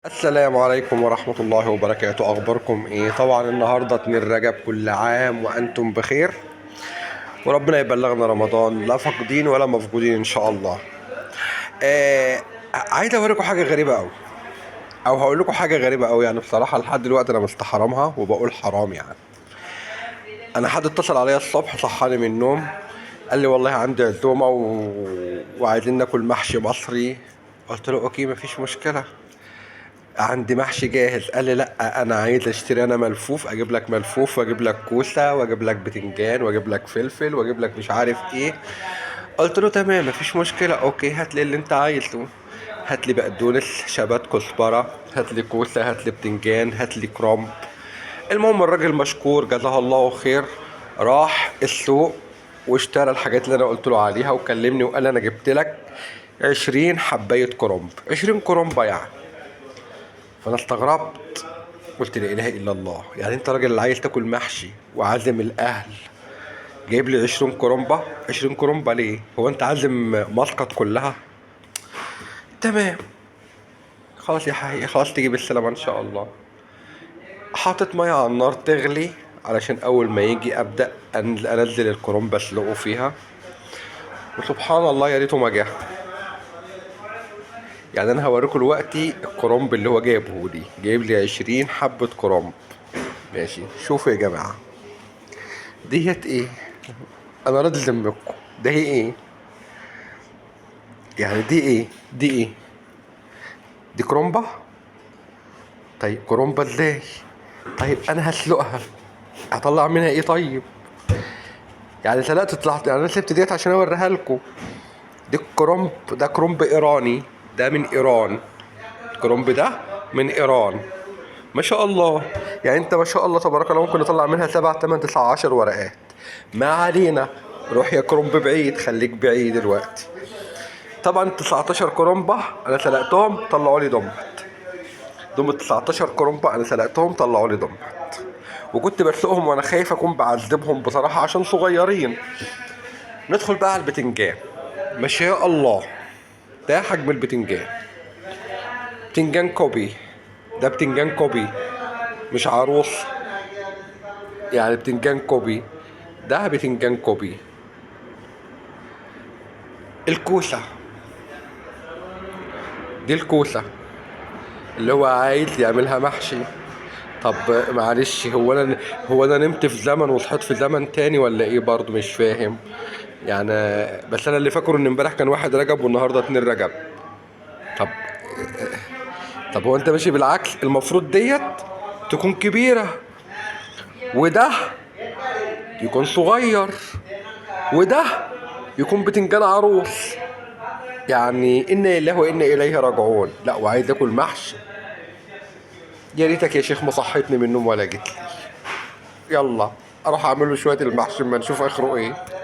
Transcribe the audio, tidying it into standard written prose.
السلام عليكم ورحمة الله وبركاته. أخباركم إيه؟ طبعا النهاردة 2 رجب، كل عام وأنتم بخير، وربنا يبلغنا رمضان لا فاقدين ولا مفقودين إن شاء الله. عايز أوريكم حاجة غريبة أوي، أو هقول لكم حاجة غريبة أوي. يعني بصراحة لحد دلوقتي أنا مستحرمها وبقول حرام. يعني أنا حد اتصل عليا الصبح صحاني من النوم، قال لي والله عندي عزومة وعايزين ناكل محشي مصري. قلت له okay مفيش مشكلة، عندي محشي جاهز. قال لي لا انا عايز اشتري انا ملفوف، اجيب لك ملفوف واجيب لك كوسة واجيب لك بتنجان واجيب لك فلفل واجيب لك مش عارف ايه. قلت له تمام مفيش مشكلة، okay هات لي اللي انت عايزه، هات لي بقدونس، شبت، كزبره، هات لي كوسة، هات لي بتنجان، هات لي كرنب. المهم الراجل مشكور جزاه الله خير، راح السوق واشترى الحاجات اللي انا قلت له عليها، وكلمني وقال انا جبت لك 20 حبايه كرنب، 20 كرنبه يعني. فانا استغربت، قلت لا اله الا الله، يعني انت راجل اللي عايز تاكل محشي وعازم الاهل جايب لي 20 كرنبه؟ 20 كرنبه ليه؟ هو انت عازم مسقط كلها؟ تمام خلاص يا حقيقي، خلاص تيجي بالسلامة ان شاء الله. حاطط مية على النار تغلي علشان اول ما يجي ابدا انزل الكرنبه اسلقه فيها. وسبحان الله يا ريته ما جه. يعني انا هوريكم دلوقتي الكرنب اللي هو جايبه لي، جايب لي 20 حبة كرنب. ماشي شوفوا يا جماعة ديت ايه، انا راضي ذمتكم ده هي ايه؟ يعني دي ايه؟ دي ايه؟ دي كرنبة؟ طيب كرنبة ازاي؟ طيب انا هسلقها هطلع منها ايه؟ طيب يعني سلقت طلعت، يعني انا سبت ديت عشان اوريها لكم. دي الكرنب ده كرنب ايراني، ده من ايران، الكرنب ده من ايران ما شاء الله. يعني انت ما شاء الله تبارك الله ممكن نطلع منها 7 8 9 10 ورقات. ما علينا، روح يا كرنب بعيد، خليك بعيد دلوقتي. طبعا 19 كرنبه انا سلقتهم طلعوا لي دمت، دمت 19 كرنبه انا سلقتهم طلعوا لي دمت. وكنت بسلقهم وانا خايف اكون بعذبهم بصراحة عشان صغيرين. ندخل بقى على البتنجان، ما شاء الله ده حجم البتنجان، بتنجان كوبي، ده بتنجان كوبي مش عروس، يعني بتنجان كوبي، ده بتنجان كوبي. الكوسة دي الكوسة اللي هو عايز يعملها محشي. طب معلش، هو انا نمت في زمن وصحيت في زمن تاني ولا ايه؟ برضو مش فاهم يعني. بس انا اللي فاكره ان امبارح كان 1 رجب والنهارده 2 رجب. طب هو انت ماشي بالعكس؟ المفروض ديت تكون كبيرة وده يكون صغير وده يكون بتنجان عروس. يعني إنا لله وإنا إليه راجعون. لا وعايز آكل محشي، يا ريتك يا شيخ ما صحيتني من النوم ولا جيت لي. يلا اروح اعمل له شوية المحشي اما نشوف اخره ايه.